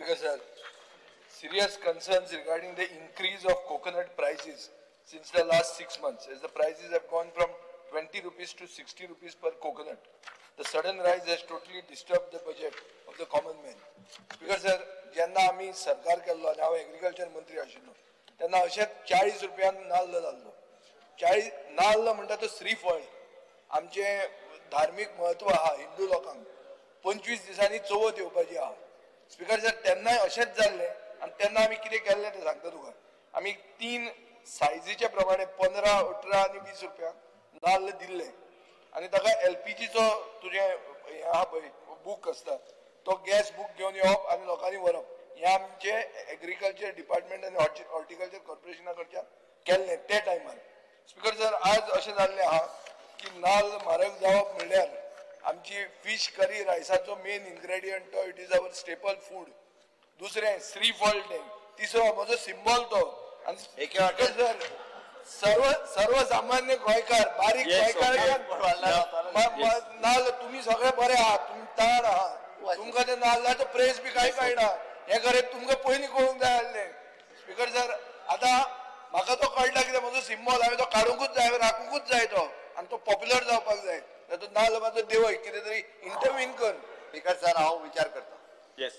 Speaker sir, serious concerns regarding the increase of coconut prices since the last 6 months, as the prices have gone from 20 rupees to 60 rupees per coconut. The sudden rise has totally disturbed the budget of the common man. Speaker sir, जेन्ना आमी सरकार केल्लो आनी हांव agriculture मंत्री आशिल्लो तेन्ना अशेंच 40 रुपयान नाल्ल जाल्लो. 40 नाल्ल म्हणटा तो श्रीफळ, आमचें धार्मीक म्हत्व आहा हिंदू लोकांक. 25 दिसांनी चवथ येवपाची आहा. स्पीकर सर, तेन्नाय अशेंच जाल्लें आनी तेन्ना आमी कितें केल्लें तें सांगता तुका. आमी 3 सायजीच्या प्रमाणे 15, 18 आनी 20 रुपयांक नाल्ल दिल्ले आनी ताका एलपीजीचो तुजें हें आहा पळय बूक आसता तो गॅस बूक घेवन येवप आनी लोकांनी व्हरप. हें आमचें एग्रीकल्चर डिपार्टमेंट आनी हॉर्टिकल्चर कॉर्पोरेशना कडच्यान केल्लें ते टायमार. स्पीकर सर, आज अशें जाल्लें आहा की नाल्ल म्हारग जावप म्हणल्यार आमची फिश करी रायसाचो मेन इन्ग्रेडियंट तो, it is our staple food. दुसरें श्रीफळ तें, तिसरो म्हजो सिंबॉल तो. आनी स्पीकर सर, सर्वसामान्य गोंयकार, बारीक गोंयकार नाल्ल तुमी सगळे बरे आहात, तुमी ताण आहा, तुमकां ते नाल्लाचो प्रेस बी कांय कळना. हें खरें तुमकां पयलीं कळूंक जाय आसलें. स्पीकर सर, आतां म्हाका तो कळटा कितें म्हजो सिंबॉल, हांवें तो काडुंकूच जाय, राखुंकूच जाय तो, आनी तो पॉप्युलर जावपाक जाय. तो नाल्ल म्हाजो देवय, कितें तरी इंटरवीन कर. स्पीकर सर, हांव विचार करता. येस.